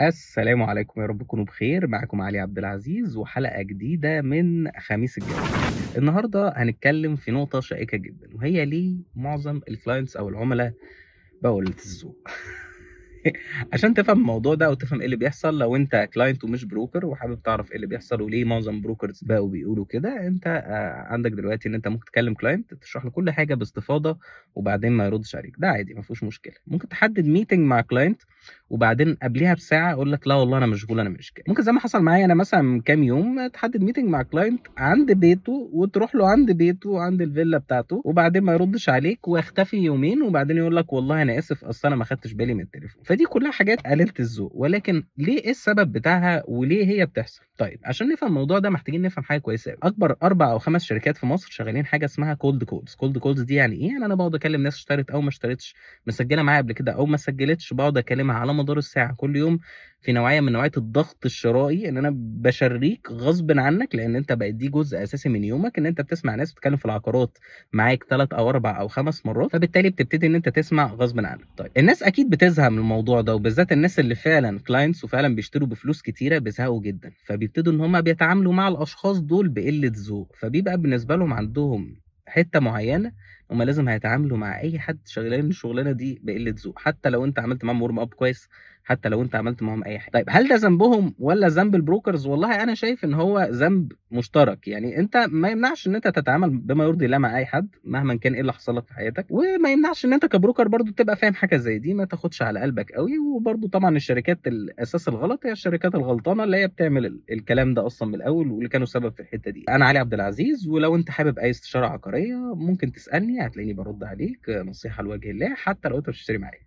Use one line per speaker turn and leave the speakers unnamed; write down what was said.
السلام عليكم، يا رب تكونوا بخير. معكم علي عبد العزيز وحلقة جديدة من خميس الجولة. النهاردة هنتكلم في نقطة شائكة جدا، وهي ليه معظم ال clients أو العملاء بقوا قلة الذوق. عشان تفهم الموضوع ده أو تفهم إيه اللي بيحصل لو أنت client ومش broker وحابب تعرف إيه اللي بيحصل وليه معظم brokers بقوا بيقولوا كده، أنت عندك دلوقتي إن أنت ممكن تكلم client تشرح له كل حاجة باستفاضة وبعدين ما يردش عليك، ده عادي ما فيهوش مشكلة. ممكن تحدد meeting مع client وبعدين قبليها بساعة يقول لك لا والله أنا مشغول أنا مش جاي. ممكن زي ما حصل معايا أنا مثلا من كام يوم، تحدد meeting مع client عند بيته وتروح له عند بيته عند الفيلا بتاعته وبعدين ما يردش عليك ويختفي يومين وبعدين يقول لك والله أنا آسف أصل أنا ما خدتش بالي من التليفون. فدي كلها حاجات قليلة الذوق، ولكن ليه، ايه السبب بتاعها وليه هي بتحصل؟ طيب عشان نفهم الموضوع ده محتاجين نفهم حاجة كويسة قوي. اكبر 4 او 5 شركات في مصر شغالين حاجة اسمها cold calls. cold calls دي يعني ايه؟ يعني انا بقعد اكلم ناس اشترت او ما اشترتش، مسجله معايا قبل كده او ما سجلتش، بقعد اكلمها على مدار الساعة كل يوم في نوعية من نوعية الضغط الشرائي، ان انا بشريك غصب عنك لان انت بقت دي جزء اساسي من يومك، ان انت بتسمع ناس بتتكلم في العقارات معاك 3 او 4 او 5 مرات، فبالتالي بتبتدي ان انت تسمع غصب عنك. طيب الناس اكيد بتزهق من الموضوع ده، وبالذات الناس اللي فعلا clients وفعلا بيشتروا بفلوس كتيرة بيزهقوا جدا، فبيبتدوا ان هم بيتعاملوا مع الاشخاص دول بقلة ذوق، فبيبقى بالنسبة لهم عندهم حتة معينة هم لازم هيتعاملوا مع اي حد شغالين الشغلانة دي بقلة ذوق، حتى لو انت عملت معاهم warm up كويس، حتى لو انت عملت معاهم اي حاجة. طيب هل ده ذنبهم ولا ذنب ال brokers؟ والله انا شايف ان هو ذنب مشترك، يعني انت ما يمنعش ان انت تتعامل بما يرضي الله مع اي حد مهما كان ايه اللي حصل لك في حياتك، وما يمنعش ان انت ك broker برضو تبقى فاهم حاجة زي دي، ما تاخدش على قلبك قوي. وبرضو طبعا الشركات الاساس الغلط هي الشركات الغلطانه اللي هي بتعمل الكلام ده اصلا من الاول واللي كانوا سبب في الحتة دي. انا علي عبد العزيز، ولو انت حابب اي استشاره عقارية ممكن تسالني، هتلاقيني برد عليك نصيحة لوجه الله حتى لو انت مش هتشتري معايا.